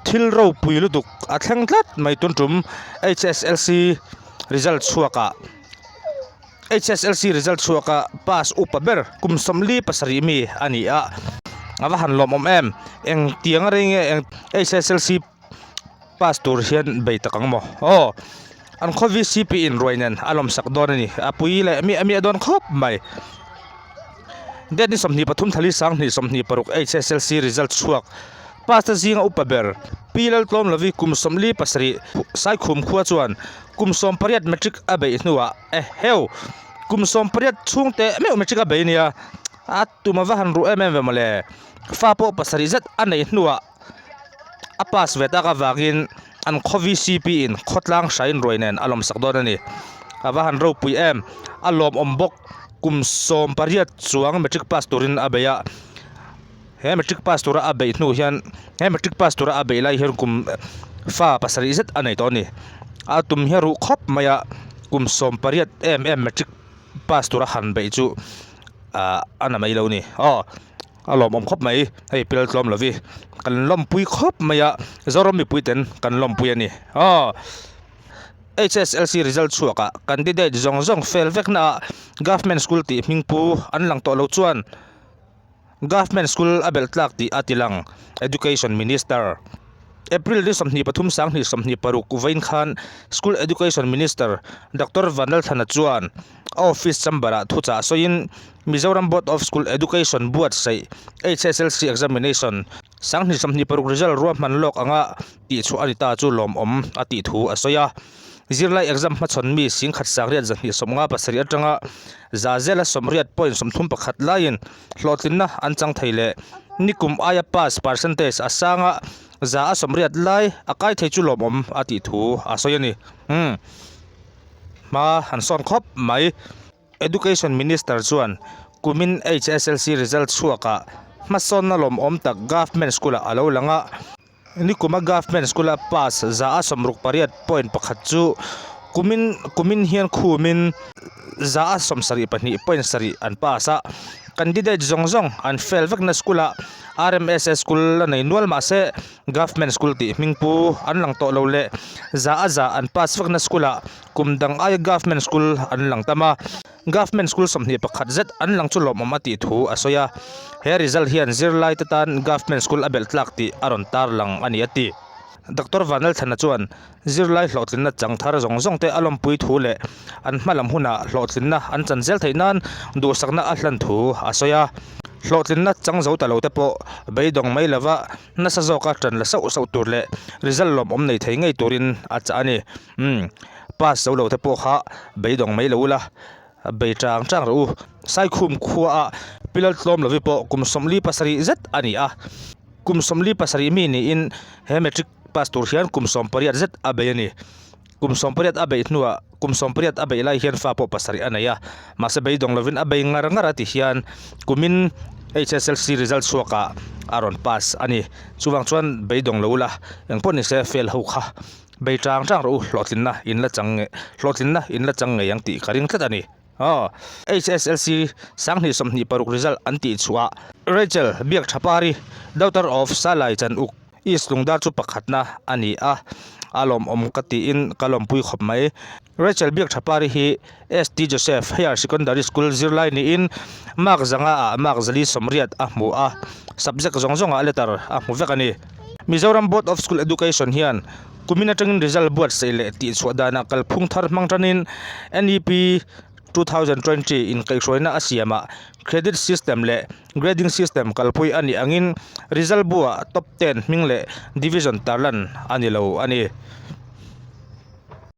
Thil ropui lutuk a thleng tlat mai tun tum HSLC result chhuakah HSLC result chhuaka pass upa ber kum 47 mi a ni a, a va han lawmawm em eng tiang a rei nge eng HSLC pass tur hian bei tak ang maw aw an khaw VCP in ruai nen a lawmsak dawn a ni a pui leh miah miah dawn khawp mai date ni 23 thali 2026 HSLC result chhuak pass te zinga upa ber Pi Laltlawm Lovi kum 47 Saikhum khua chuan kum 18 matric a beih hnuah eheu kum 18 chhung teh meuh matric a bei nia a tum a va han ruh em em ve mawle fa pawh pasarih zet a neih hnuah a pass ve tak avangin an khaw VCP in khawtlang hrain ruai nen a lawmsak dawn a ni. A va han ropui em, a lawmawm bawk kum 18 chuang matric pass turin a bei a, he matric pass tura a beih hnu hian he matric pass tura a beih lai hian kum fa pasarih zet a nei tawh a ni. A tum hi a ruh khawp mai a, kum 18 em em matric pass tura han beih chu ah a na mai lo a ni aw. A lawmawm khawp mai, hei pel tlawm lovi kan lawmpui khawp mai a, Zoram mipui ten kan lawmpui a ni aw. HSLC result chhuakah candidate zawng zawng fail vekna ah Government school tih hming pu an lang tawh lo chuan Government school a belh tlak tih a ti lang, Education Minister. April ni 23 2026 vawiin khan School Education Minister Doctor Vanlalthlana chuan a office chamber-ah thuchah sawiin Mizoram Board of School Education buatsaih HSLC Examination 2026 result ruahman lawk anga tihchhuah a ni ta chu lawmawm a tih thu a sawi a. Zirlai exam hmachhawn mi singkhat sangriat 257 atanga za zela 80.31 laiin hlawhtlinna an chang thei leh nikum aia pass percentage a sang a, za a 80 lai a kai thei chu lawmawm a tih thu a sawi a ni. Umm hma han sawn khawp mai. Education Minister chuan kumin HSLC result chhuakah hmasawnna lawmawm tak Government School-ah a lo lang a. Nikuma Government School-a pass za a 68.1 chu kumin kumin hian khumin za a 72.7 an pass a, candidate zawng zawng an fail vekna school-ah RMSS School a nei nual mahse Government School tih hming pu an lang tawh lo leh za a za an pass vekna school-ah kum dang aia Government School an lang tam a. Government School 21 zet an lang chu lawmawm a tih thu a sawi a, he result hian zirlaite tan Government School a belh tlak tih a rawn tarlang a ni a ti. Doctor Vanlalthlana chuan zirlai hlawhtlinna chang thar zawng zawng te a lawmpui thu leh an hma lam hunah hlawhtlinna an chan zel theih nan duhsakna a hlan thu a sawi a. Hlawhtlinna chang zo ta lo te pawh beidawng mai lova nasa zawka tan la sauh sauh tur leh result lawmawm nei thei ngei turin a chah a ni. Umm pass zo lo te pawh kha beidawng mai lo ula, bei chang chang rawh u. Saikhum khuaah Pilal tlawm lovi pawh kum 47 zet a ni a, kum 47 mi niin he matric pass tur hian kum 18 zet a bei a ni. Kum 18 a beih hnuah kum 18 a beih lai hian fa pawh pasarih a nei a, mahse beidawng lovin a bei ngar ngar a ti hian kumin HSLC result chhuakah a rawn pass a ni. Chuvang chuan beidawng lo ula, engpawh nise fail ho kha Bei chang chang rawh u, hlawhtlinna in la chang nge, hlawhtlinna in la chang ngei ang tih ka ring tlat a ni. Aw, HSLC 2026 result an tih chhuah Rachel Biakthapari, daughter of Salai Chanuk, East Lungdar chu pakhatna a ni a, a lawmawm ka tiin ka lawmpui khawp mai. Rachel Biakthapari hi ST Joseph Higher Secondary School zirlai niin mark zanga ah mark 480 a hmu a, subject zawng zawngah letter a hmu vek a ni. Mizoram Board of School Education hian kumin atangin result buatsaih leh tihchhuah danah kalphung thar hmang tanin NEP 2020 inkaihhruaina a siamah credit system leh grading system kalpui a nih angin result buah top ten hming leh division tarlan a ni lo a ni.